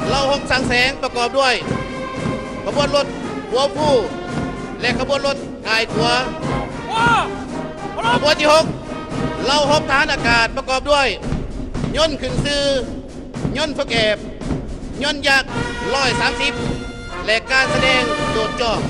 ເຫຼົ່າຮົບສ້າງແສງປະກອບດ້ວຍ ຂະບວນລົດຫົວຟູ ແລະ ຂະບວນລົດອ້າຍຂົວ. ຂະບວນທີຫົກ ເຫຼົ່າຮົບທະຫານອາກາດປະກອບດ້ວຍ ຍົນຂຶ້ນຊື່, ຍົນຝຶກແອບ, ຍົນຍັກຮ້ອຍສາມສິບ ແລະ ການສະແດງໂດດຈອກ.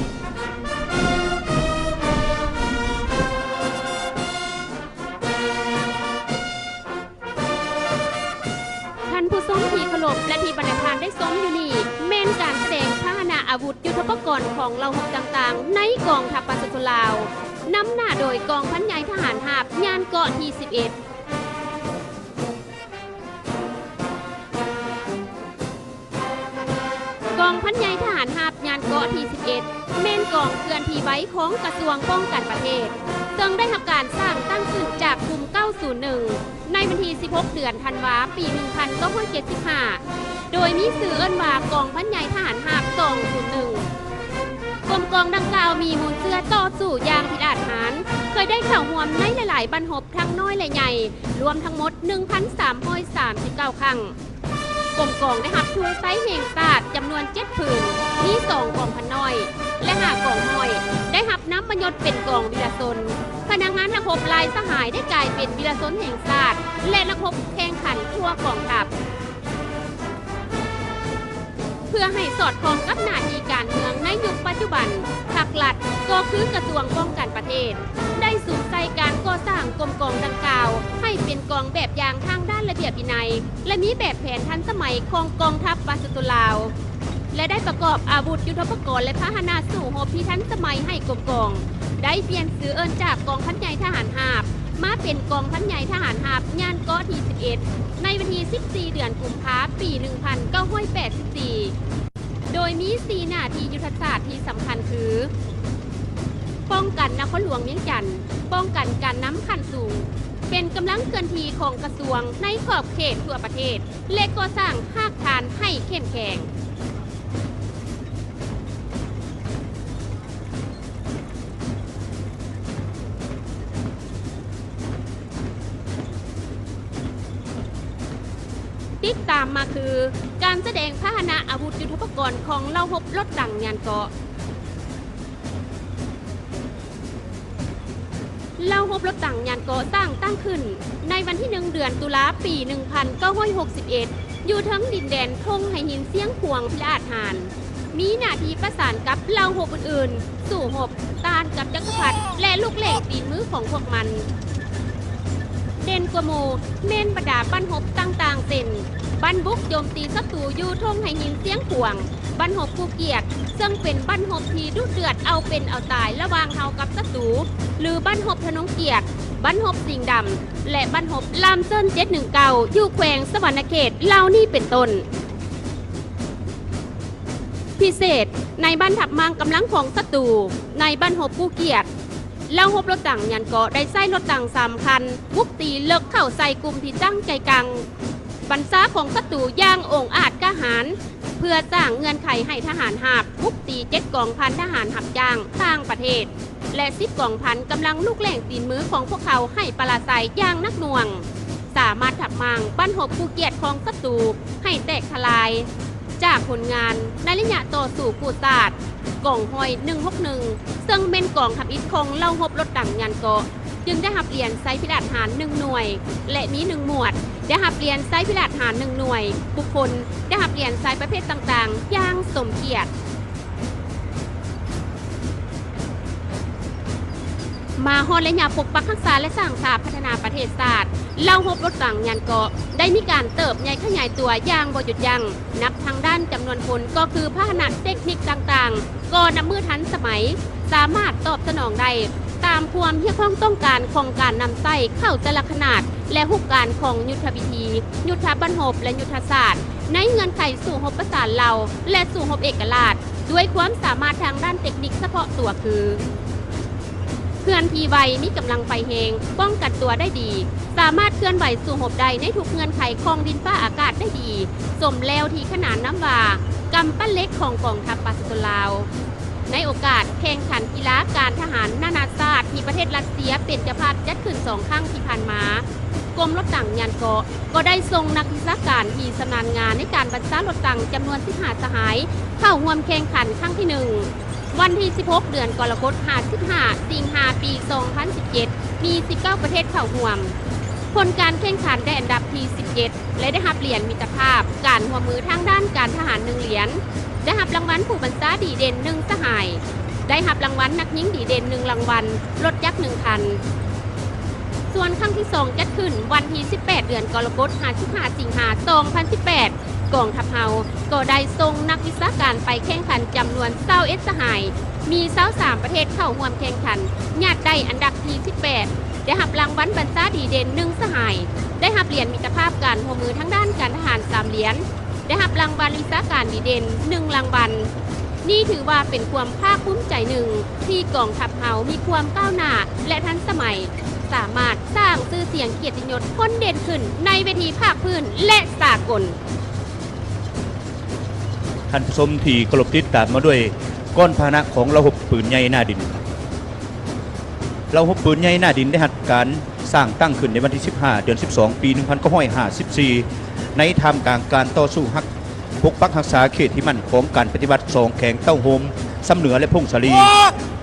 ທ່ານຜູ້ຊົມທີ່ເຄົາລົບ ແລະ ທີ່ບັນດາທ່ານໄດ້ຊົມຢູ່ນີ້ ແມ່ນການສະແດງພາຫະນະອາວຸດຍຸດໂທປະກອນຂອງເຫຼົ່າຮົບຕ່າງໆ ໃນກອງທັບປະຊາຊົນລາວ, ນຳໜ້າໂດຍກອງພັນໃຫຍ່ທະຫານຮາບຍານເກາະທີສິບເອັດ. ກອງພັນໃຫຍ່ທະຫານຮາບຍານເກາະທີສິບເອັດ ແມ່ນກອງເຄື່ອນທີ່ໄວຂອງກະຊວງປ້ອງກັນປະເທດ, ເຊິ່ງໄດ້ຮັບການສ້າງຕັ້ງຂຶ້ນຈາກກຸ່ມເກົ້າສູນໜຶ່ງ ໃນວັນທີສິບຫົກ ເດືອນທັນວາ ປີໜຶ່ງພັນເກົ້າຮ້ອຍເຈັດສິບຫ້າ ໂດຍມີຊື່ເອີ້ນວ່າກອງພັນໃຫຍ່ທະຫານຮາບສອງສູນໜຶ່ງ. ກົມກອງດັ່ງກ່າວມີມູນເຊື້ອຕໍ່ສູ້ຢ່າງພິລາດຫານ, ເຄີຍໄດ້ເຂົ້າຮ່ວມໃນຫຼາຍໆບັ້ນຮົບ ທັງນ້ອຍ ແລະ ໃຫຍ່ ລວມທັງໝົດໜຶ່ງພັນສາມຮ້ອຍສາມສິບເກົ້າຄັ້ງ. ກົມກອງໄດ້ຮັບທຸງໄຊແຫ່ງຊາດຈຳນວນເຈັດຜືນ, ມີສອງກອງພັນນ້ອຍ ແລະ ຫ້າກອງຮ້ອຍ, ໄດ້ຮັບນາມມະຍົດເປັນກອງວິລະຊົນ. ພະນັກງານນັກຮົບລາຍສະຫາຍໄດ້ກາຍເປັນວິລະຊົນແຫ່ງຊາດ ແລະ ນັກຮົບແຂ່ງຂັນທົ່ວກອງທັບ. ເພື່ອໃຫ້ສອດຄ່ອງກັບໜ້າທີ່ການເມືອງໃນຍຸກປັດຈຸບັນ, ພັກລັດ ກໍຄືກະຊວງປ້ອງກັນປະເທດ ໄດ້ສຸມໃສ່ການກໍ່ສ້າງກົມກອງດັ່ງກ່າວ ໃຫ້ເປັນກອງແບບຢ່າງທາງດ້ານລະບຽບວິໄນ ແລະ ມີແບບແຜນທັນສະໄໝຂອງກອງທັບປະຊາຊົນລາວ ແລະ ໄດ້ປະກອບອາວຸດຍຸດໂທປະກອນ ແລະ ພາຫະນະສູ້ຮົບທີ່ທັນສະໄໝໃຫ້ກົມກອງ, ໄດ້ປ່ຽນຊື່ເອີ້ນຈາກກອງພັນໃຫຍ່ທະຫານຮາບ ມາເປັນກອງພັນໃຫຍ່ທະຫານຮາບຍານເກາະທີສິບເອັດ ໃນວັນທີສິບສີ່ ເດືອນກຸມພາ ປີໜຶ່ງພັນເກົ້າຮ້ອຍແປດສິບສີ່ ໂດຍມີສີ່ໜ້າທີ່ຍຸດທະສາດທີ່ສຳຄັນຄື ປ້ອງກັນນະຄອນຫຼວງວຽງຈັນ, ປ້ອງກັນການນຳຂັ້ນສູງ, ເປັນກຳລັງເຄື່ອນທີ່ຂອງກະຊວງໃນຂອບເຂດທົ່ວປະເທດ ແລະ ກໍ່ສ້າງຮາກຖານໃຫ້ເຂັ້ມແຂງ. ຕິດຕາມມາຄື ການສະແດງພາຫະນະອາວຸດຍຸດໂທປະກອນຂອງເຫຼົ່າຮົບລົດຖັງຍານເກາະ. ເຫຼົ່າຮົບລົດຖັງຍານເກາະສ້າງຕັ້ງຂຶ້ນໃນວັນທີໜຶ່ງ ເດືອນຕຸລາ ປີໜຶ່ງພັນເກົ້າຮ້ອຍຫົກສິບເອັດ ຢູ່ເທິງດິນແດນທົ່ງໄຫຫີນຊຽງຂວາງພິລະອາດຫານ. ມີໜ້າທີ່ປະສານກັບເຫຼົ່າຮົບອື່ນໆ ສູ້ຮົບຕ້ານກັບຈັກກະພັດ ແລະ ລູກແຫຼງຕີນມືຂອງພວກມັນ. ເດັ່ນກວ່າໝູ່ແມ່ນບັນດາບັ້ນຮົບຕ່າງໆ ເຊັ່ນ ບັ້ນບຸກໂຈມຕີສັດຕູຢູ່ທົ່ງໄຫຫີນຊຽງຂວາງ, ບັ້ນຮົບກູ້ກຽດ ເຊິ່ງເປັນບັ້ນຮົບທີ່ດຸເດືອດເອົາເປັນເອົາຕາຍລະຫວ່າງເຮົາກັບສັດຕູ ຫຼື ບັ້ນຮົບທະນົງກຽດ, ບັ້ນຮົບສິງດຳ ແລະ ບັ້ນຮົບລາມເຊີນເຈັດໜຶ່ງເກົ້າ ຢູ່ແຂວງສະຫວັນນະເຂດ ເຫຼົ່ານີ້ເປັນຕົ້ນ. ພິເສດ, ໃນບັ້ນທັບມ້າງກຳລັງຂອງສັດຕູ, ໃນບັ້ນຮົບກູ້ກຽດ, ເຫຼົ່າຮົບລົດຖັງຍານເກາະໄດ້ໃຊ້ລົດຖັງສາມຄັນ ບຸກຕີເລິກເຂົ້າໃສ່ກຸ່ມທີ່ຕັ້ງໃຈກັງບັນຊາຂອງສັດຕູຢ່າງອົງອາດກ້າຫານ ເພື່ອສ້າງເງື່ອນໄຂໃຫ້ທະຫານຮາບບຸກຕີເຈັດກອງພັນທະຫານຮັບຈ້າງຕ່າງປະເທດ ແລະ ສິບກອງພັນກຳລັງລູກແຫຼງຕີນມືຂອງພວກເຂົາໃຫ້ປະລາໄຊຢ່າງໜັກໜ່ວງ, ສາມາດທັບມ້າງບັ້ນຮົບກູ້ກຽດຂອງສັດຕູໃຫ້ແຕກທະລາຍ. ຈາກຜົນງານໃນໄລຍະຕໍ່ສູ້ກູ້ຊາດ ກອງຮ້ອຍໜຶ່ງຫົກໜຶ່ງ ເຊິ່ງແມ່ນກອງທຳອິດຂອງເຫຼົ່າຮົບລົດຖັງຍານເກາະ ຈຶ່ງໄດ້ຮັບຫຼຽນໄຊພິລາດຫານໜຶ່ງໜ່ວຍ ແລະ ມີໜຶ່ງໝວດ ໄດ້ຮັບຫຼຽນໄຊພິລາດຫານໜຶ່ງໜ່ວຍ, ບຸກຄົນໄດ້ຮັບຫຼຽນໄຊປະເພດຕ່າງໆຢ່າງສົມກຽດ. ມາຮອດໄລຍະປົກປັກຮັກສາ ແລະ ສ້າງສາພັດທະນາປະເທດຊາດ, ເຫຼົ່າຮົບລົດຖັງຍານເກາະໄດ້ມີການເຕີບໃຫຍ່ຂະຫຍາຍຕົວຢ່າງບໍ່ຢຸດຢັ້ງ. ນັບທັງດ້ານຈຳນວນຄົນ ກໍຄືພາຫະນະເຕັກນິກຕ່າງໆ ກໍນັບມື້ທັນສະໄໝ, ສາມາດຕອບສະໜອງໄດ້ຕາມຄວາມຮຽກຮ້ອງຕ້ອງການຂອງການນຳໃຊ້ເຂົ້າແຕ່ລະຂະໜາດ ແລະ ຮູບການຂອງຍຸດທະວິທີ, ຍຸດທະບັ້ນຮົບ ແລະ ຍຸດທະສາດ ໃນເງື່ອນໄຂສູ້ຮົບປະສານເຫຼົ່າ ແລະ ສູ້ຮົບເອກະລາດ ດ້ວຍຄວາມສາມາດທາງດ້ານເຕັກນິກສະເພາະຕົວຄື ເຄື່ອນທີ່ໄວ, ມີກຳລັງໄຟແຮງ, ປ້ອງກັນຕົວໄດ້ດີ, ສາມາດເຄື່ອນໄຫວສູ້ຮົບໄດ້ໃນທຸກເງື່ອນໄຂຂອງດິນຟ້າອາກາດໄດ້ດີ, ສົມແລ້ວທີ່ຂນານນາມວ່າ ກຳປັ້ນເຫຼັກຂອງກອງທັບປະຊາຊົນລາວ. ໃນໂອກາດແຂ່ງຂັນກິລາການທະຫານນານາຊາດທີ່ປະເທດຣັດເຊຍເປັນເຈົ້າພາບຈັດຂຶ້ນສອງຄັ້ງທີ່ຜ່ານມາ, ກົມລົດຕັ່ງຍານເກາະ ກໍໄດ້ສົ່ງນັກວິຊາການທີ່ຊຳນານງານໃນການບັນຊາລົດຕັ່ງຈຳນວນສິບຫ້າສະຫາຍ ເຂົ້າຮ່ວມແຂ່ງຂັນຄັ້ງທີໜຶ່ງ ວັນທີສິບຫົກ ເດືອນກໍລະກົດ ຫາ ສິບຫ້າ ສິງຫາ ປີສອງພັນສິບເຈັດ ມີສິບເກົ້າປະເທດເຂົ້າຮ່ວມ. ຜົນການແຂ່ງຂັນໄດ້ອັນດັບທີສິບເຈັດ ແລະ ໄດ້ຮັບຫຼຽນມິດຕະພາບການຮ່ວມມືທາງດ້ານການທະຫານໜຶ່ງຫຼຽນ, ໄດ້ຮັບລາງວັນຜູ້ບັນຊາດີເດັ່ນໜຶ່ງສະຫາຍ, ໄດ້ຮັບລາງວັນນັກຍິງດີເດັ່ນໜຶ່ງລາງວັນ, ລົດຈັກໜຶ່ງຄັນ. ສ່ວນຄັ້ງທີສອງຈັດຂຶ້ນວັນທີສິບແປດ ເດືອນກໍລະກົດ ຫາ ສິບຫ້າ ສິງຫາ ສອງພັນສິບແປດ. ກອງທັບເຮົາກໍໄດ້ສົ່ງນັກວິຊາການໄປແຂ່ງຂັນຈຳນວນຊາວເອັດສະຫາຍ, ມີຊາວສາມປະເທດເຂົ້າຮ່ວມແຂ່ງຂັນ, ຍາດໄດ້ອັນດັບທີສິບແປດ, ໄດ້ຮັບລາງວັນບັນຊາດີເດັ່ນໜຶ່ງສະຫາຍ, ໄດ້ຮັບຫຼຽນມິດຕະພາບການຮ່ວມມືທາງດ້ານການທະຫານສາມຫຼຽນ, ໄດ້ຮັບລາງວັນວິຊາການດີເດັ່ນໜຶ່ງລາງວັນ. ນີ້ຖືວ່າເປັນຄວາມພາກພູມໃຈໜຶ່ງ ທີ່ກອງທັບເຮົາມີຄວາມກ້າວໜ້າ ແລະ ທັນສະໄໝ, ສາມາດສ້າງຊື່ສຽງກຽດຕິຍົດຄົນເດັ່ນຂຶ້ນໃນເວທີພາກພື້ນ ແລະ ສາກົນ. ທ່ານຜູ້ຊົມທີ່ເຄົາລົບ, ຕິດຕາມມາດ້ວຍກ້ອນພາຫະນະຂອງເຫຼົ່າຮົບປືນໃຫຍ່ໜ້າດິນ. ເຫຼົ່າຮົບປືນໃຫຍ່ໜ້າດິນໄດ້ຮັບການສ້າງຕັ້ງຂຶ້ນໃນວັນທີສິບຫ້າ ເດືອນສິບສອງ ປີໜຶ່ງພັນເກົ້າຮ້ອຍຫ້າສິບສີ່ ໃນທ່າມກາງການຕໍ່ສູ້ຮັກ ປົກປັກຮັກສາເຂດທີ່ໝັ້ນຂອງການປະຕິວັດສອງແຂວງເຕົ້າໂຮມ, ຊຳເໜືອ ແລະ ຜົ້ງສາລີ.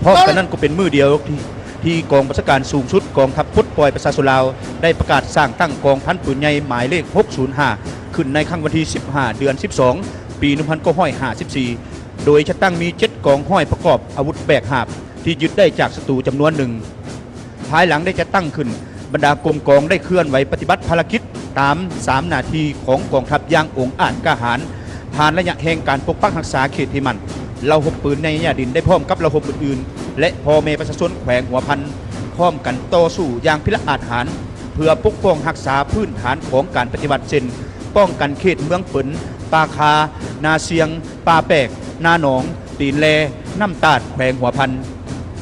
ພ້ອມກັນນັ້ນກໍເປັນມື້ດຽວທີ່ ທີ່ກອງບັນຊາການສູງສຸດກອງທັບປົດປ່ອຍປະຊາຊົນລາວ ໄດ້ປະກາດສ້າງຕັ້ງກອງພັນປືນໃຫຍ່ໝາຍເລກຫົກສູນຫ້າ ຂຶ້ນໃນຄ່ຳວັນທີສິບຫ້າ ເດືອນສິບສອງ ປີໜຶ່ງພັນເກົ້າຮ້ອຍຫ້າສິບສີ່ ໂດຍຈັດຕັ້ງມີເຈັດກອງຮ້ອຍປະກອບອາວຸດແບກຫາບທີ່ຍຶດໄດ້ຈາກສັດຕູຈຳນວນໜຶ່ງ. ພາຍຫຼັງໄດ້ຈັດຕັ້ງຂຶ້ນ, ບັນດາກົມກອງໄດ້ເຄື່ອນໄຫວປະຕິບັດພາລະກິດຕາມສາມໜ້າທີ່ຂອງກອງທັບຢ່າງອົງອາດກ້າຫານ. ຜ່ານໄລຍະແຫ່ງການປົກປັກຮັກສາເຂດທີ່ໝັ້ນ, ເຫຼົ່າຮົບປືນໃຫຍ່ໜ້າດິນໄດ້ພ້ອມກັບເຫຼົ່າຮົບອື່ນໆ ແລະ ພໍ່ແມ່ປະຊາຊົນແຂວງຫົວພັນ ພ້ອມກັນຕໍ່ສູ້ຢ່າງພິລະອາດຫານ ເພື່ອປົກປ້ອງຮັກສາພື້ນຖານຂອງການປະຕິວັດ ເຊັ່ນ ປ້ອງກັນເຂດເມືອງເປິນ, ປ່າຄາ, ນາຊຽງ, ປ່າແປກ, ນາໜອງ, ຕີນແລ, ນ້ຳຕາດ, ແຂວງຫົວພັນ.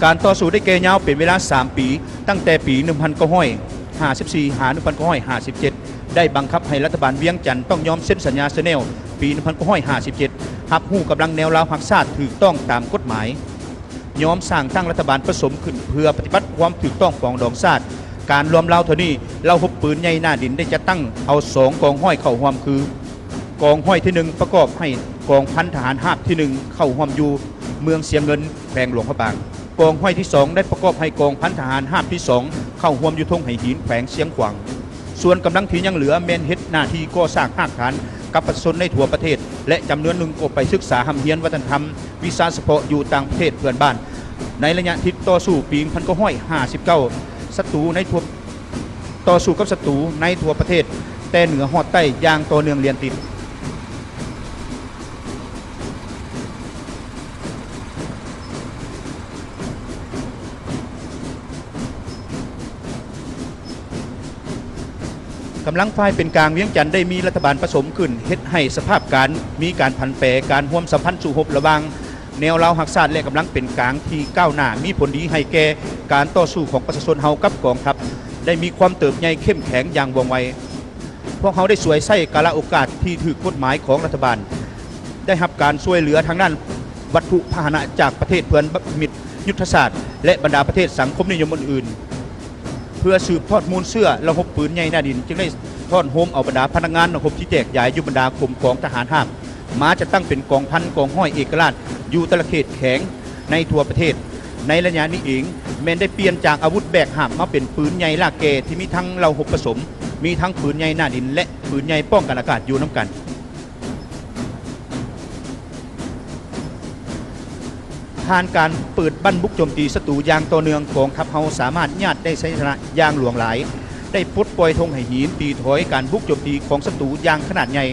ການຕໍ່ສູ້ໄດ້ແກ່ຍາວເປັນເວລາສາມປີ, ຕັ້ງແຕ່ປີໜຶ່ງພັນເກົ້າຮ້ອຍຫ້າສິບສີ່ ຫາ ໜຶ່ງພັນເກົ້າຮ້ອຍຫ້າສິບເຈັດ ໄດ້ບັງຄັບໃຫ້ລັດຖະບານວຽງຈັນຕ້ອງຍອມເຊັນສັນຍາເຊແນວ ປີໜຶ່ງພັນເກົ້າຮ້ອຍຫ້າສິບເຈັດ ຮັບຮູ້ກຳລັງແນວລາວຮັກຊາດຖືກຕ້ອງຕາມກົດໝາຍ. ຍອມສ້າງຕັ້ງລັດຖະບານປະສົມຂຶ້ນເພື່ອປະຕິບັດຄວາມຖືກຕ້ອງປອງດອງຊາດ. ການລວມລາວເທື່ອນີ້, ເຫຼົ່າຮົບປືນໃຫຍ່ໜ້າດິນໄດ້ຈັດຕັ້ງເອົາສອງກອງຮ້ອຍເຂົ້າຮ່ວມຄື, ກອງຮ້ອຍທີໜຶ່ງປະກອບໃຫ້ກອງພັນທະຫານຮາບທີໜຶ່ງເຂົ້າຮ່ວມຢູ່ເມືອງຊຽງເງິນ, ແຂວງຫຼວງພະບາງ. ກອງຮ້ອຍທີສອງໄດ້ປະກອບໃຫ້ກອງພັນທະຫານຮາບທີສອງເຂົ້າຮ່ວມຢູ່ທົ່ງໄຫຫີນ, ແຂວງຊຽງຂວາງ. ສ່ວນກຳລັງທີ່ຍັງເຫຼືອແມ່ນເຮັດໜ້າທີ່ກໍ່ສ້າງຮາກຖານກັບປະຊາຊົນໃນທົ່ວປະເທດ ແລະ ຈຳນວນໜຶ່ງກໍໄປສຶກສາຮ່ຳຮຽນວັດທະນະທຳ ວິຊາສະເພາະຢູ່ຕ່າງປະເທດເພື່ອນບ້ານ. ໃນໄລຍະທີ່ຕໍ່ສູ້ປີໜຶ່ງພັນເກົ້າຮ້ອຍຫ້າສິບເກົ້າ ສັດຕູໃນທົ່ວ, ຕໍ່ສູ້ກັບສັດຕູໃນທົ່ວປະເທດ ແຕ່ເໜືອຮອດໃຕ້ຢ່າງຕໍ່ເນື່ອງລຽນຕິດ. ກຳລັງຝ່າຍເປັນກາງວຽງຈັນໄດ້ມີລັດຖະບານປະສົມຂຶ້ນ, ເຮັດໃຫ້ສະພາບການມີການຜັນແປ, ການຮ່ວມສຳພັນສູ້ຮົບລະຫວ່າງແນວລາວຮັກຊາດ ແລະ ກຳລັງເປັນກາງທີ່ກ້າວໜ້າ ມີຜົນດີໃຫ້ແກ່ການຕໍ່ສູ້ຂອງປະຊາຊົນເຮົາກັບກອງທັບ ໄດ້ມີຄວາມເຕີບໃຫຍ່ເຂັ້ມແຂງຢ່າງວ່ອງໄວ. ພວກເຮົາໄດ້ສວຍໃຊ້ກາລະໂອກາດທີ່ຖືກກົດໝາຍຂອງລັດຖະບານ, ໄດ້ຮັບການຊ່ວຍເຫຼືອທາງດ້ານວັດຖຸພາຫະນະຈາກປະເທດເພື່ອນມິດ, ຍຸດທະສາດ ແລະ ບັນດາປະເທດສັງຄົມນິຍົມອື່ນໆ. ເພື່ອສືບທອດມູນເຊື້ອເຫຼົ່າຮົບປືນໃຫຍ່ໜ້າດິນ, ຈຶ່ງໄດ້ທ້ອນໂຮມເອົາບັນດາພະນັກງານເຫຼົ່າຮົບທີ່ແຕກຢາຍຢູ່ບັນດາກົມກອງທະຫານຮາບ ມາຈັດຕັ້ງເປັນກອງພັນ, ກອງຮ້ອຍເອກະລາດຢູ່ແຕ່ລະເຂດແຂວງໃນທົ່ວປະເທດ. ໃນໄລຍະນີ້ເອງ ແມ່ນໄດ້ປ່ຽນຈາກອາວຸດແບກຫາບມາເປັນປືນໃຫຍ່ລາກແກ່ທີ່ມີທັງເຫຼົ່າຮົບປະສົມ, ມີທັງປືນໃຫຍ່ໜ້າດິນ ແລະ ປືນໃຫຍ່ປ້ອງກັນອາກາດຢູ່ນຳກັນ. ຜ່ານການເປີດບັ້ນບຸກໂຈມຕີສັດຕູຢ່າງຕໍ່ເນື່ອງ, ກອງທັບເຮົາສາມາດຍາດໄດ້ໄຊຊະນະຢ່າງຫຼວງຫຼາຍ, ໄດ້ປົດປ່ອຍທົ່ງໄຫຫີນ, ຕີຖອຍການບຸກໂຈມຕີຂອງສັດຕູຢ່າງຂະໜາດໃຫຍ່,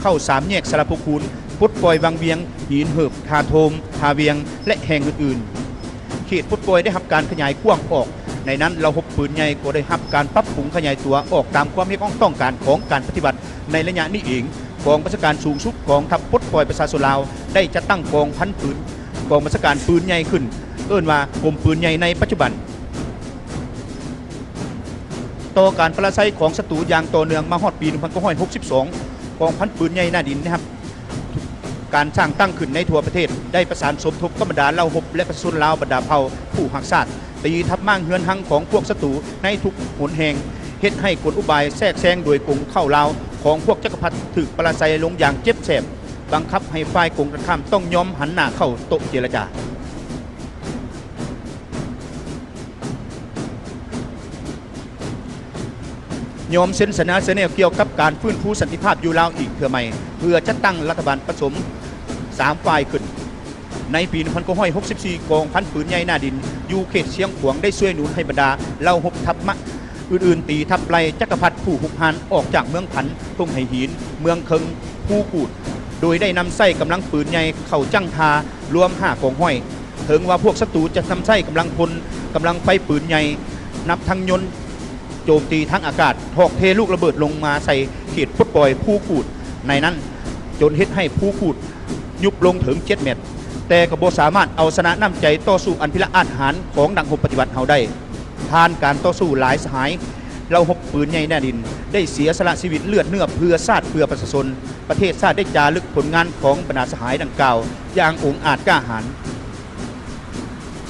ເຂົ້າສາມແຍກສາລະໂພຄູນ, ປົດປ່ອຍວັງວຽງ, ຫີນເຫີບ, ທ່າໂທມ, ທ່າວຽງ ແລະ ແຫ່ງອື່ນໆ. ເຂດປົດປ່ອຍໄດ້ຮັບການຂະຫຍາຍກວ້າງອອກ, ໃນນັ້ນເຫຼົ່າຮົບປືນໃຫຍ່ກໍໄດ້ຮັບການປັບປຸງຂະຫຍາຍຕົວອອກຕາມຄວາມຮຽກຮ້ອງຕ້ອງການຂອງການປະຕິວັດ. ໃນໄລຍະນີ້ເອງ, ກອງບັນຊາການສູງສຸດກອງທັບປົດປ່ອຍປະຊາຊົນລາວ ໄດ້ຈັດຕັ້ງກອງພັນປືນ, ກອງບັນຊາການປືນໃຫຍ່ຂຶ້ນ, ເອີ້ນວ່າກົມປືນໃຫຍ່ໃນປັດຈຸບັນ. ຕໍ່ການປະລາໄຊຂອງສັດຕູຢ່າງຕໍ່ເນື່ອງມາຮອດປີໜຶ່ງພັນເກົ້າຮ້ອຍຫົກສິບສອງ, ກອງພັນປືນໃຫຍ່ໜ້າດິນໄດ້ຮັບການສ້າງຕັ້ງຂຶ້ນໃນທົ່ວປະເທດ, ໄດ້ປະສານສົມທົບກັບບັນດາເຫຼົ່າຮົບ ແລະ ປະຊາຊົນລາວບັນດາເຜົ່າຜູ້ຮັກຊາດ, ຕີທັບມ້າງເຮືອນຮັງຂອງພວກສັດຕູໃນທຸກຫົນແຫ່ງ. ເຮັດໃຫ້ກົນອຸບາຍແຊກແຊງໂດຍກົງເຂົ້າລາວຂອງພວກຈັກກະພັດຖືກປະລາໄຊລົງຢ່າງເຈັບແສບ, ບັງຄັບໃຫ້ຝ່າຍກົງກັນຂ້າມຕ້ອງຍອມຫັນໜ້າເຂົ້າໂຕະເຈລະຈາ. ຍອມເຊັນສັນຍາເຊແນວກ່ຽວກັບການຟື້ນຟູສັນຕິພາບຢູ່ລາວອີກເທື່ອໃໝ່ ເພື່ອຈັດຕັ້ງລັດຖະບານປະສົມສາມຝ່າຍຂຶ້ນ. ໃນປີໜຶ່ງພັນເກົ້າຮ້ອຍຫົກສິບສີ່ ກອງພັນປືນໃຫຍ່ໜ້າດິນຢູ່ເຂດຊຽງຂວາງໄດ້ຊ່ວຍໜູນໃຫ້ບັນດາເຫຼົ່າຮົບທັບມະ ອື່ນໆ ຕີທັບໄລ່ຈັກກະພັດຜູ້ຮຸກຮານອອກຈາກເມືອງພັນ, ທົ່ງໄຫຫີນ, ເມືອງເຄິງ, ພູກູດ ໂດຍໄດ້ນຳໃຊ້ກຳລັງປືນໃຫຍ່ເຂົ້າຈັ້ງທ່າລວມຫ້າກອງຮ້ອຍ. ເຖິງວ່າພວກສັດຕູຈະນຳໃຊ້ກຳລັງພົນ, ກຳລັງໄຟປືນໃຫຍ່ ນັບທັງຍົນໂຈມຕີທາງອາກາດ, ຖອກເທລູກລະເບີດລົງມາໃສ່ເຂດປົດປ່ອຍພູກູດໃນນັ້ນ ຈົນເຮັດໃຫ້ພູກູດຍຸບລົງເຖິງເຈັດແມັດ, ແຕ່ກໍບໍ່ສາມາດເອົາຊະນະນ້ຳໃຈຕໍ່ສູ້ອັນພິລະອາດຫານຂອງນັກຮົບປະຕິວັດເຮົາໄດ້. ຜ່ານການຕໍ່ສູ້, ຫຼາຍສະຫາຍເຫຼົ່າຮົບປືນໃຫຍ່ໜ້າດິນໄດ້ເສຍສະຫຼະຊີວິດເລືອດເນື້ອເພື່ອຊາດເພື່ອປະຊາຊົນ. ປະເທດຊາດໄດ້ຈາລຶກຜົນງານຂອງບັນດາສະຫາຍດັ່ງກ່າວຢ່າງອົງອາດກ້າຫານ.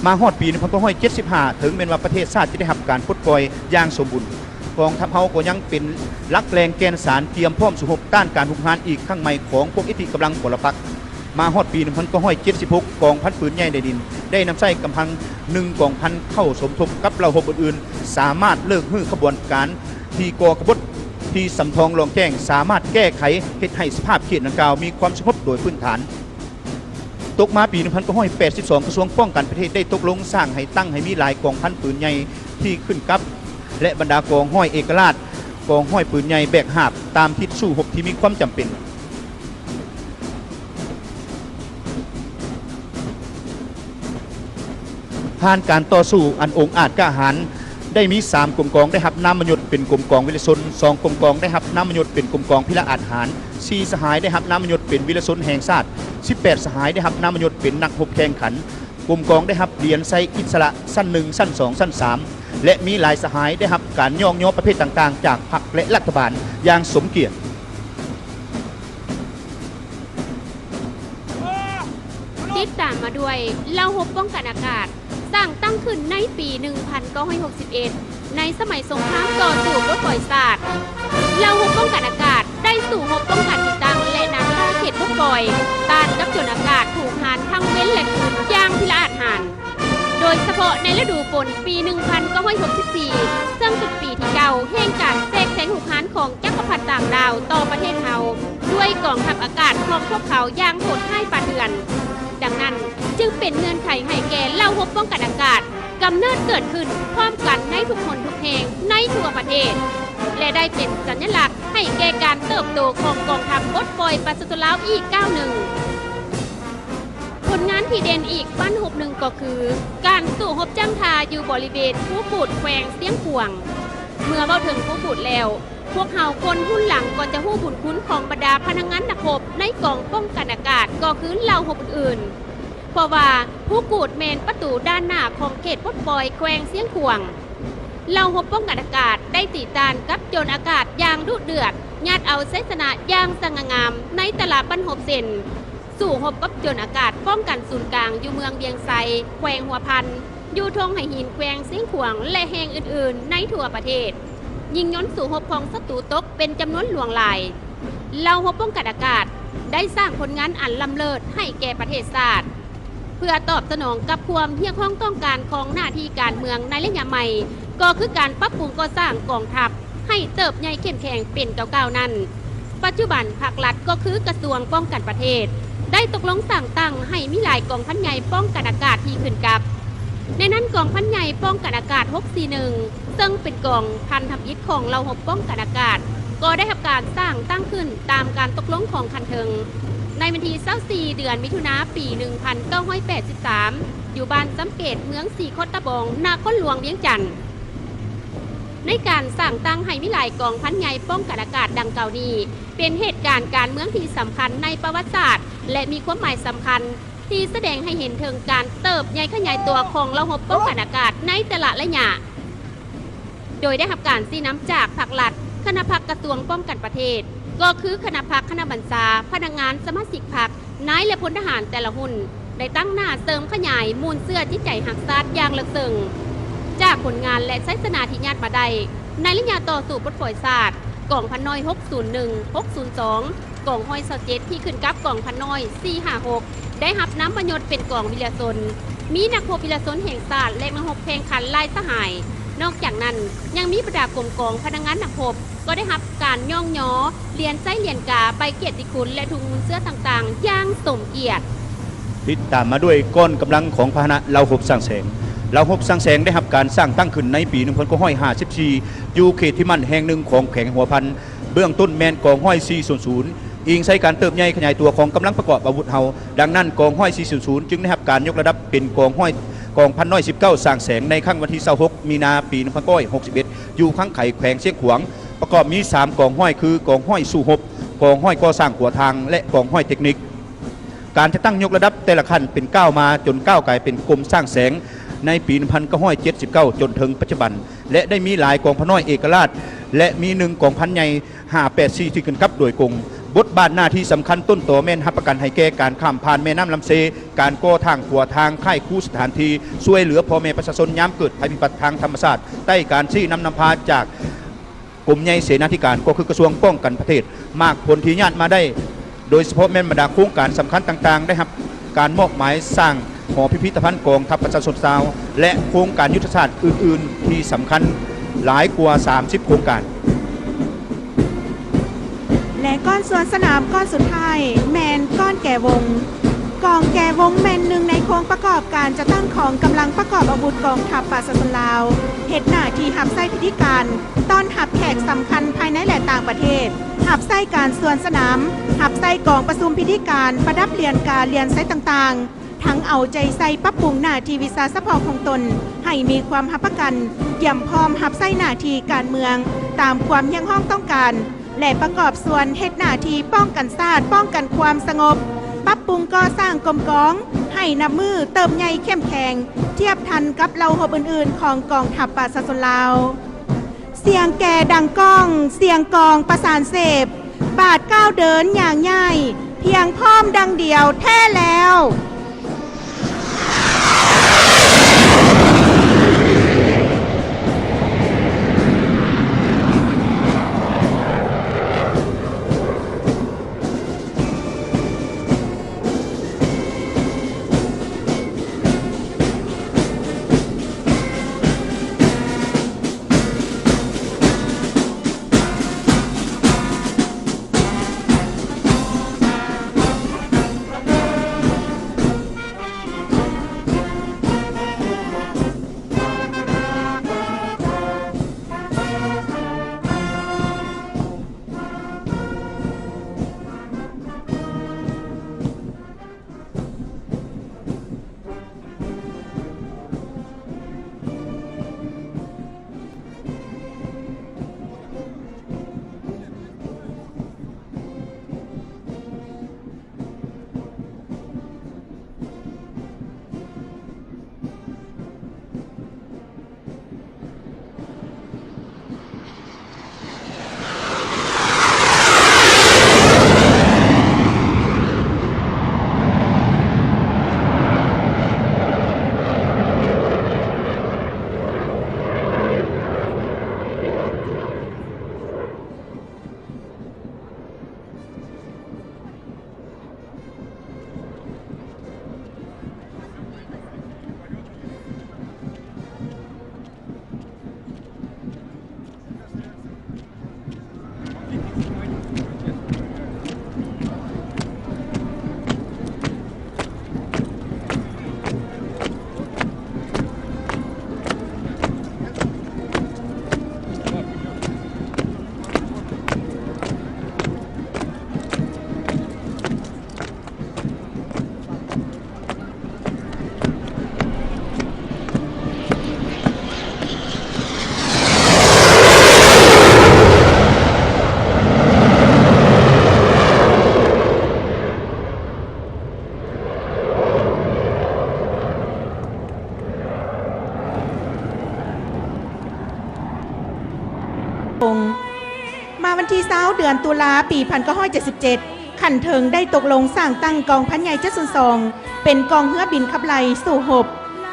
ມາຮອດປີໜຶ່ງພັນເກົ້າຮ້ອຍເຈັດສິບຫ້າ ເຖິງແມ່ນວ່າປະເທດຊາດຈະໄດ້ຮັບການປົດປ່ອຍຢ່າງສົມບູນ, ກອງທັບເຮົາກໍຍັງເປັນຫຼັກແຫຼ່ງແກ່ນສານ ກຽມພ້ອມສູ້ຮົບຕ້ານການຮຸກຮານອີກຄັ້ງໃໝ່ຂອງພວກອິດທິກຳລັງປໍລະປັກ. ມາຮອດປີໜຶ່ງພັນເກົ້າຮ້ອຍເຈັດສິບຫົກ ກອງພັນປືນໃຫຍ່ໃນດິນໄດ້ນຳໃຊ້ກຳພັງໜຶ່ງກອງພັນເຂົ້າສົມທົບກັບເຫຼົ່າຮົບອື່ນໆ, ສາມາດເລີກຮື້ຂະບວນການທີ່ກໍ່ຂະບົດທີ່ສຳທອງລອງແຈ້ງ, ສາມາດແກ້ໄຂເຮັດໃຫ້ສະພາບເຂດດັ່ງກ່າວມີຄວາມສະຫງົບໂດຍພື້ນຖານ. ຕົກມາປີໜຶ່ງພັນເກົ້າຮ້ອຍແປດສິບສອງ ກະຊວງປ້ອງກັນປະເທດໄດ້ຕົກລົງສ້າງໃຫ້ຕັ້ງໃຫ້ມີຫຼາຍກອງພັນປືນໃຫຍ່ທີ່ຂຶ້ນກັບ ແລະ ບັນດາກອງຮ້ອຍເອກະລາດ, ກອງຮ້ອຍປືນໃຫຍ່ແບກຫາບຕາມທິດສູ້ຮົບທີ່ມີຄວາມຈຳເປັນ. ຜ່ານການຕໍ່ສູ້ອັນອົງອາດກ້າຫານ, ໄດ້ມີສາມກົມກອງໄດ້ຮັບນາມມະຍົດເປັນກົມກອງວິລະຊົນ, ສອງກົມກອງໄດ້ຮັບນາມມະຍົດເປັນກົມກອງພິລະອາດຫານ, ສີ່ສະຫາຍໄດ້ຮັບນາມມະຍົດເປັນວິລະຊົນແຫ່ງຊາດ, ສິບແປດສະຫາຍໄດ້ຮັບນາມມະຍົດເປັນນັກຮົບແຂ່ງຂັນ. ກົມກອງໄດ້ຮັບຫຼຽນໄຊອິດສະຫຼະຊັ້ນໜຶ່ງ, ຊັ້ນສອງ, ຊັ້ນສາມ ແລະ ມີຫຼາຍສະຫາຍໄດ້ຮັບການຍ້ອງຍໍປະເພດຕ່າງໆຈາກພັກ ແລະ ລັດຖະບານຢ່າງສົມກຽດ. ຕິດຕາມມາດ້ວຍເຫຼົ່າຮົບປ້ອງກັນອາກາດ ສ້າງຕັ້ງຂຶ້ນໃນປີໜຶ່ງພັນເກົ້າຮ້ອຍຫົກສິບເອັດ ໃນສະໄໝສົງຄາມຕໍ່ສູ້ປົດປ່ອຍຊາດ. ເຫຼົ່າຮົບປ້ອງກັນອາກາດໄດ້ສູ້ຮົບປ້ອງກັນທີ່ຕັ້ງ ແລະ ນານາເຂດປົດປ່ອຍ ຕ້ານກັບໂຈນອາກາດຜູກພັນທັງເວັນ ແລະ ຄືນຢ່າງພິລະອາດຫານ. ໂດຍສະເພາະໃນລະດູຝົນປີໜຶ່ງພັນເກົ້າຮ້ອຍຫົກສິບສີ່ ເຊິ່ງເປັນປີທີເກົ້າແຫ່ງການແຊກແຊງຮຸກຮານຂອງຈັກກະພັດຕ່າງດາວຕໍ່ປະເທດເຮົາ ດ້ວຍກອງທັບອາກາດຂອງພວກເຂົາຢ່າງໂຫດຮ້າຍປ່າເຖື່ອນ. ດັ່ງນັ້ນ ຈຶ່ງເປັນເງື່ອນໄຂໃຫ້ແກ່ເຫຼົ່າຮົບປ້ອງກັນອາກາດກຳເນີດເກີດຂຶ້ນພ້ອມກັນໃນທຸກຫົນທຸກແຫ່ງໃນທົ່ວປະເທດ ແລະ ໄດ້ເປັນສັນຍະລັກໃຫ້ແກ່ການເຕີບໂຕຂອງກອງທັບປົດປ່ອຍປະຊາຊົນລາວອີກກ້າວໜຶ່ງ. ຜົນງານທີ່ເດັ່ນອີກບັ້ນຮົບໜຶ່ງກໍຄື ການສູ້ຮົບຈັ້ງທ່າຢູ່ບໍລິເວນພູກູດ ແຂວງຊຽງຂວາງ. ເມື່ອເວົ້າເຖິງພູກູດແລ້ວ, ພວກເຮົາຄົນຮຸ່ນຫຼັງກໍຈະຮູ້ບຸນຄຸນຂອງບັນດາພະນັກງານນັກຮົບໃນກອງປ້ອງກັນອາກາດ ກໍຄືເຫຼົ່າຮົບອື່ນໆ, ເພາະວ່າພູກູດແມ່ນປະຕູດ້ານໜ້າຂອງເຂດປົດປ່ອຍແຂວງຊຽງຂວາງ. ເຫຼົ່າຮົບປ້ອງກັນອາກາດໄດ້ຕີຕ້ານກັບໂຈນອາກາດຢ່າງດຸເດືອດ, ຍາດເອົາໄຊຊະນະຢ່າງສະຫງ່າງາມໃນແຕ່ລະບັ້ນຮົບເຊັ່ນ ສູ້ຮົບກັບໂຈນອາກາດປ້ອງກັນສູນກາງຢູ່ເມືອງວຽງໄຊ, ແຂວງຫົວພັນ, ຢູ່ທົ່ງໄຫຫີນ ແຂວງຊຽງຂວາງ ແລະ ແຫ່ງອື່ນໆໃນທົ່ວປະເທດ, ຍິງຍົນສູ້ຮົບຂອງສັດຕູຕົກເປັນຈຳນວນຫຼວງຫຼາຍ. ເຫຼົ່າຮົບປ້ອງກັນອາກາດໄດ້ສ້າງຜົນງານອັນລ້ຳເລີດໃຫ້ແກ່ປະເທດຊາດ. ເພື່ອຕອບສະໜອງກັບຄວາມຮຽກຮ້ອງຕ້ອງການຂອງໜ້າທີ່ການເມືອງໃນໄລຍະໃໝ່, ກໍຄືການປັບປຸງກໍ່ສ້າງກອງທັບໃຫ້ເຕີບໃຫຍ່ເຂັ້ມແຂງເປັນກ້າວໆນັ້ນ, ປັດຈຸບັນພັກລັດກໍຄືກະຊວງປ້ອງກັນປະເທດ ໄດ້ຕົກລົງສ້າງຕັ້ງໃຫ້ມີຫຼາຍກອງພັນໃຫຍ່ປ້ອງກັນອາກາດທີ່ຂຶ້ນກັບ. ໃນນັ້ນກອງພັນໃຫຍ່ປ້ອງກັນອາກາດຫົກສີ່ໜຶ່ງ ເຊິ່ງເປັນກອງພັນທຳອິດຂອງເຫຼົ່າຮົບປ້ອງກັນອາກາດ ກໍໄດ້ຮັບການສ້າງຕັ້ງຂຶ້ນຕາມການຕົກລົງຂອງຂັ້ນເທິງ ໃນວັນທີຊາວສີ່ ເດືອນມິຖຸນາ ປີໜຶ່ງພັນເກົ້າຮ້ອຍແປດສິບສາມ ຢູ່ບ້ານຊຳເກດ ເມືອງສີໂຄດຕະບອງ ນະຄອນຫຼວງວຽງຈັນ. ໃນການສ້າງຕັ້ງໃຫ້ມີຫຼາຍກອງພັນໃຫຍ່ປ້ອງກັນອາກາດດັ່ງກ່າວນີ້ ເປັນເຫດການການເມືອງທີ່ສຳຄັນໃນປະຫວັດສາດ ແລະ ມີຄວາມໝາຍສຳຄັນ ທີ່ສະແດງໃຫ້ເຫັນເຖິງການເຕີບໃຫຍ່ຂະຫຍາຍຕົວຂອງເຫຼົ່າຮົບປ້ອງກັນອາກາດໃນແຕ່ລະໄລຍະ, ໂດຍໄດ້ຮັບການຊີ້ນຳຈາກພັກລັດ, ຄະນະພັກກະຊວງປ້ອງກັນປະເທດ, ກໍຄືຄະນະພັກ, ຄະນະບັນຊາ, ພະນັກງານ, ສະມາຊິກພັກ, ນາຍ ແລະ ພົນທະຫານແຕ່ລະຮຸ່ນ ໄດ້ຕັ້ງໜ້າເສີມຂະຫຍາຍມູນເຊື້ອຈິດໃຈຮັກຊາດຢ່າງເລິກເຊິ່ງ. ຈາກຜົນງານ ແລະ ໄຊຊະນະທີ່ຍາດມາໄດ້, ໃນໄລຍະຕໍ່ສູ້ປົດປ່ອຍຊາດ, ກອງພັນນ້ອຍຫົກສູນໜຶ່ງ ຫົກສູນສອງ ກອງຮ້ອຍຊາວເຈັດ ທີ່ຂຶ້ນກັບກອງພັນນ້ອຍສີ່ຫ້າຫົກ ໄດ້ຮັບນາມມະຍົດເປັນກອງວິລະຊົນ, ມີນັກຮົບວິລະຊົນແຫ່ງຊາດ ແລະ ນັກຮົບແຂ່ງຂັນລາຍສະຫາຍ. ນອກຈາກນັ້ນ, ຍັງມີບັນດາກົມກອງພະນັກງານນັກຮົບ ກໍໄດ້ຮັບການຍ້ອງຍໍ, ຫຼຽນໄຊຫຼຽນກາ, ໃບກຽດຕິຄຸນ ແລະ ທຸງມູນເຊື້ອຕ່າງໆ ຢ່າງສົມກຽດ. ຕິດຕາມມາດ້ວຍກ້ອນກຳລັງຂອງພາຫະນະເຫຼົ່າຮົບຊ້າງແສງ. ເຫຼົ່າຮົບຊ້າງແສງໄດ້ຮັບການສ້າງຕັ້ງຂຶ້ນໃນປີໜຶ່ງພັນເກົ້າຮ້ອຍຫ້າສິບສີ່ ຢູ່ເຂດທີ່ໝັ້ນແຫ່ງໜຶ່ງຂອງແຂວງຫົວພັນ. ເບື້ອງຕົ້ນແມ່ນກອງຮ້ອຍສີ່ສູນສູນ ອີງໃສ່ການເຕີບໃຫຍ່ຂະຫຍາຍຕົວຂອງກຳລັງປະກອບອາວຸດເຮົາ. ດັ່ງນັ້ນ, ກອງຮ້ອຍສີ່ສູນສູນຈຶ່ງໄດ້ຮັບການຍົກລະດັບເປັນກອງຮ້ອຍ ກອງພັນນ້ອຍສິບເກົ້າຊ້າງແສງ ໃນຄັ້ງວັນທີຊາວຫົກ ມີນາ ປີໜຶ່ງພັນເກົ້າຮ້ອຍຫົກສິບເອັດ ຢູ່ຄັງໄຄ ແຂວງຊຽງຂວາງ. ປະກອບມີສາມກອງຮ້ອຍ ຄື ກອງຮ້ອຍສູ້ຮົບ, ກອງຮ້ອຍກໍ່ສ້າງຂົວທາງ ແລະ ກອງຮ້ອຍເຕັກນິກ. ການຈັດຕັ້ງຍົກລະດັບແຕ່ລະຂັ້ນເປັນກ້າວມາ ຈົນກ້າວກາຍເປັນກົມຊ້າງແສງ ໃນປີໜຶ່ງພັນເກົ້າຮ້ອຍເຈັດສິບເກົ້າ ຈົນເຖິງປັດຈຸບັນ ແລະ ໄດ້ມີຫຼາຍກອງພັນນ້ອຍເອກະລາດ ແລະ ມີໜຶ່ງກອງພັນໃຫຍ່ ຫ້າແປດສີ່ ທີ່ຂຶ້ນກັບໂດຍກົງ. ບົດບາດໜ້າທີ່ສຳຄັນຕົ້ນຕໍແມ່ນຮັບປະກັນໃຫ້ແກ່ການຂ້າມຜ່ານແມ່ນ້ຳລຳເຊ, ການກໍ່ທາງຂົວທາງ, ຄ້າຍຄູສະຖານທີ່, ຊ່ວຍເຫຼືອພໍ່ແມ່ປະຊາຊົນຍາມເກີດໄພພິບັດທາງທຳມະຊາດ ໃຕ້ການຊີ້ນຳນຳພາຈາກ ກົມໃຫຍ່ເສນາທິການ ກໍຄືກະຊວງປ້ອງກັນປະເທດ. ໝາກຜົນທີ່ຍາດມາໄດ້ ໂດຍສະເພາະແມ່ນບັນດາໂຄງການສຳຄັນຕ່າງໆ ໄດ້ຮັບການມອບໝາຍສ້າງຫໍພິພິທະພັນກອງທັບປະຊາຊົນລາວ ແລະ ໂຄງການຍຸດທະສາດອື່ນໆທີ່ສຳຄັນຫຼາຍກວ່າສາມສິບໂຄງການ. ແລະ ກ້ອນສວນສະໜາມກ້ອນສຸດທ້າຍແມ່ນກ້ອນແກວົງ. ກອງແກວົງແມ່ນໜຶ່ງໃນໂຄງປະກອບການຈັດຕັ້ງຂອງກຳລັງປະກອບອາວຸດກອງທັບປະຊາຊົນລາວ, ເຮັດໜ້າທີ່ຮັບໃຊ້ພິທີການ ຕ້ອນຮັບແຂກສຳຄັນພາຍໃນ ແລະ ຕ່າງປະເທດ, ຮັບໃຊ້ການສວນສະໜາມ, ຮັບໃຊ້ກອງປະຊຸມພິທີການ, ປະດັບຫຼຽນກາ, ຫຼຽນໄຊຕ່າງໆ, ທັງເອົາໃຈໃສ່ປັບປຸງໜ້າທີ່ວິຊາສະເພາະຂອງຕົນໃຫ້ມີຄວາມຮັບປະກັນ, ກຽມພ້ອມຮັບໃຊ້ໜ້າທີ່ການເມືອງຕາມຄວາມຮຽກຮ້ອງຕ້ອງການ ແລະ ປະກອບສ່ວນເຮັດໜ້າທີ່ປ້ອງກັນຊາດ, ປ້ອງກັນຄວາມສະຫງົບ, ປັບປຸງກໍ່ສ້າງກົມກອງໃຫ້ນັບມື້ເຕີບໃຫຍ່ເຂັ້ມແຂງ ທຽບທັນກັບເຫຼົ່າຮົບອື່ນໆຂອງກອງທັບປະຊາຊົນລາວ. ສຽງແກດັງກ້ອງ, ສຽງກອງປະສານເສບ, ບາດກ້າວເດີນຍ່າງຍ້າຍ, ພຽງພ້ອມດັ່ງດຽວແທ້ແລ້ວ. ມາວັນທີຊາວ ເດືອນຕຸລາ ປີພັນເກົ້າຮ້ອຍເຈັດສິບເຈັດ ຂັ້ນເທິງໄດ້ຕົກລົງສ້າງຕັ້ງກອງພັນໃຫຍ່ເຈັດສູນສອງ ເປັນກອງເຮືອບິນຂັບໄລ່ສູ້ຮົບ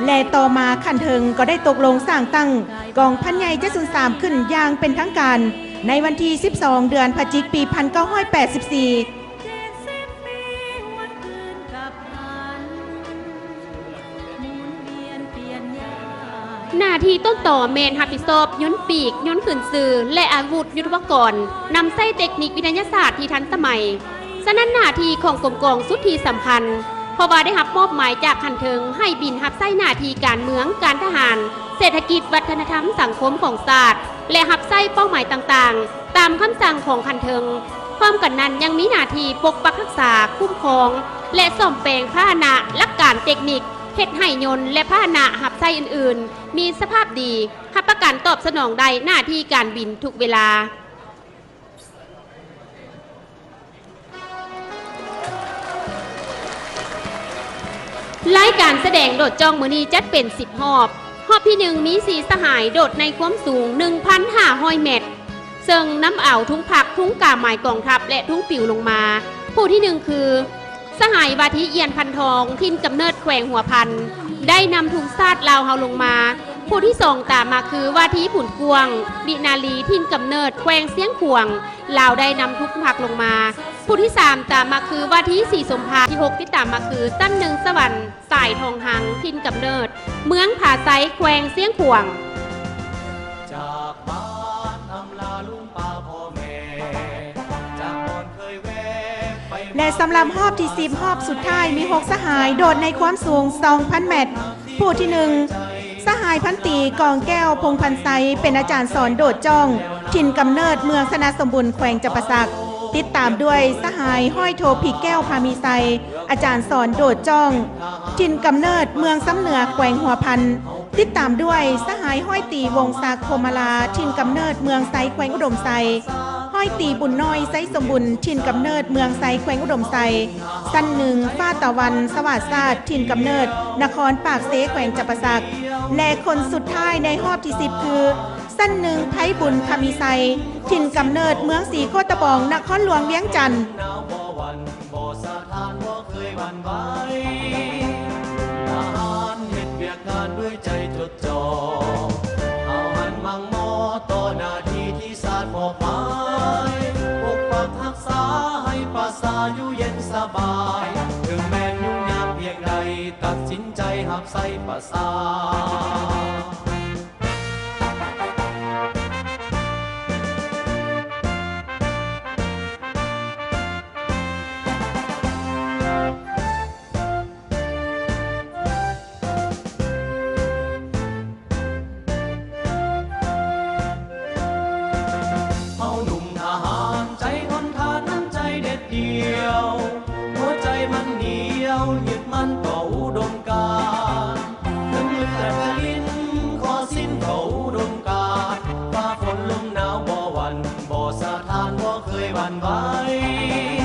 ແລະ ຕໍ່ມາຂັ້ນເທິງກໍໄດ້ຕົກລົງສ້າງຕັ້ງ ກອງພັນໃຫຍ່ເຈັດສູນສາມຂຶ້ນຢ່າງເປັນທາງການໃນວັນທີສິບສອງ ເດືອນພະຈິກ ປີພັນເກົ້າຮ້ອຍແປດສິບສີ່. ໜ້າທີ່ຕົ້ນຕໍແມ່ນຮັບຜິດຊອບຍົນປີກ, ຍົນຂຶ້ນຊື່ ແລະ ອາວຸດຍຸດທະປະກອນ, ນຳໃຊ້ເຕັກນິກວິທະຍາສາດທີ່ທັນສະໄໝ. ສະນັ້ນ ໜ້າທີ່ຂອງກົມກອງສຸດທີ່ສຳຄັນ ເພາະວ່າໄດ້ຮັບມອບໝາຍຈາກຂັ້ນເທິງໃຫ້ບິນຮັບໃຊ້ໜ້າທີ່ການເມືອງ, ການທະຫານ, ເສດຖະກິດ, ວັດທະນະທຳ, ສັງຄົມຂອງຊາດ ແລະ ຮັບໃຊ້ເປົ້າໝາຍຕ່າງໆ ຕາມຄຳສັ່ງຂອງຂັ້ນເທິງ. ພ້ອມກັນນັ້ນ ຍັງມີໜ້າທີ່ປົກປັກຮັກສາ, ຄຸ້ມຄອງ ແລະ ສ້ອມແປງພາຫະນະ, ຫຼັກການເຕັກນິກ ເຮັດໃຫ້ຍົນ ແລະ ພາຫະນະຮັບໃຊ້ອື່ນໆ ມີສະພາບດີ, ຮັບປະກັນຕອບສະໜອງໄດ້ໜ້າທີ່ການບິນທຸກເວລາ. ລາຍການສະແດງໂດດຈ້ອງມື້ນີ້ຈັດເປັນສິບຮອບ. ຮອບທີໜຶ່ງ ມີສີ່ສະຫາຍໂດດໃນຄວາມສູງໜຶ່ງພັນຫ້າຮ້ອຍແມັດ, ເຊິ່ງນຳເອົາທຸງພັກ, ທຸງກາໝາຍກອງທັບ ແລະ ທຸງປິວລົງມາ. ຜູ້ທີໜຶ່ງຄື ສະຫາຍວ່າທີ ອຽນ ພັນທອງ ຖິ່ນກຳເນີດແຂວງຫົວພັນ ໄດ້ນຳທຸງຊາດລາວເຮົາລົງມາ. ຜູ້ທີສອງຕາມມາຄື ວ່າທີ ບຸນກວ້າງ ວິນາລີ ຖິ່ນກຳເນີດແຂວງຊຽງຂວາງ ລາວໄດ້ນຳທຸງພັກລົງມາ. ຜູ້ທີສາມຕາມມາຄື ວ່າທີ ສີສົມພານ. ທີຫົກຕິດຕາມມາຄື ຊັ້ນໜຶ່ງ ສະຫວັນ ສາຍທອງຮັງ ຖິ່ນກຳເນີດເມືອງຜາໄຊ ແຂວງຊຽງຂວາງ. ຈາກບ້ານອຳລາລຸງປ້າພໍ່ແມ່ ຈາກບ່ອນເຄີຍແວ່ໄປ ແລະ ສຳລັບຮອບທີສິບ ຮອບສຸດທ້າຍ ມີຫົກສະຫາຍໂດດໃນຄວາມສູງສອງພັນແມັດ. ຜູ້ທີໜຶ່ງ ສະຫາຍພັນຕີ ກອງແກ້ວ ພົງພັນໄຊ ເປັນອາຈານສອນໂດດຈ້ອງ ຖິ່ນກຳເນີດເມືອງຊະນະສົມບູນ ແຂວງຈຳປາສັກ. ຕິດຕາມດ້ວຍສະຫາຍຮ້ອຍໂທ ພິກແກ້ວ ພາມີໄຊ ອາຈານສອນໂດດຈ້ອງ ຖິ່ນກຳເນີດເມືອງຊຳເໜືອ ແຂວງຫົວພັນ. ຕິດຕາມດ້ວຍສະຫາຍຮ້ອຍຕີ ວົງສັກ ພົມມະລາ ຖິ່ນກຳເນີດເມືອງໄຊ ແຂວງອຸດົມໄຊ, ຮ້ອຍຕີ ບຸນນ້ອຍ ໄຊສົມບູນ ຖິ່ນກຳເນີດເມືອງໄຊ ແຂວງອຸດົມໄຊ, ຊັ້ນໜຶ່ງ ຟ້າຕາວັນ ສະຫວາດຊາດ ຖິ່ນກຳເນີດນະຄອນປາກເຊ ແຂວງຈຳປາສັກ ແລະ ຄົນສຸດທ້າຍໃນຮອບທີສິບ ຄື ຊັ້ນໜຶ່ງ ໄພບຸນ ຄຳມີໄຊ ຖິ່ນກຳເນີດເມືອງສີໂຄດຕະບອງ ນະຄອນຫຼວງວຽງຈັນ. ບໍ່ສະທ້ານບໍ່ເຄີຍຫວັ່ນໄຫວ ທະຫານເຮັດວຽກງານດ້ວຍໃຈຈົດຈ່ອງ ເຮົາຫັ້ນໝັ່ງມໍ່ຕໍ່ໜ້າທີ່ທີ່ຊາດມອບໝາຍ ປົກປັກຮັກສາໃຫ້ປະຊາຢູ່ເຢັນສະບາຍ ເຖິງແມ່ນຫຍຸ້ງຍາກພຽງໃດ ຕັດສິນໃຈຮັບໃຊ້ປະຊາ. ເຮົາໜຸ່ມທະຫານໃຈທົນທານ ນ້ຳໃຈເດັດດ່ຽວ ຫົວໃຈມັນໜຽວ ຍຶດໝັ້ນຕໍ່ອຸດົມການ ເຖິງເລືອດຈະລິນ ຂໍສິ້ນຕໍ່ອຸດົມການ ຟ້າຝົນລົມໜາວບໍ່ຫວັ່ນ ບໍ່ສະທ້ານ ບໍ່ເຄີຍຫວັ່ນໄຫວ.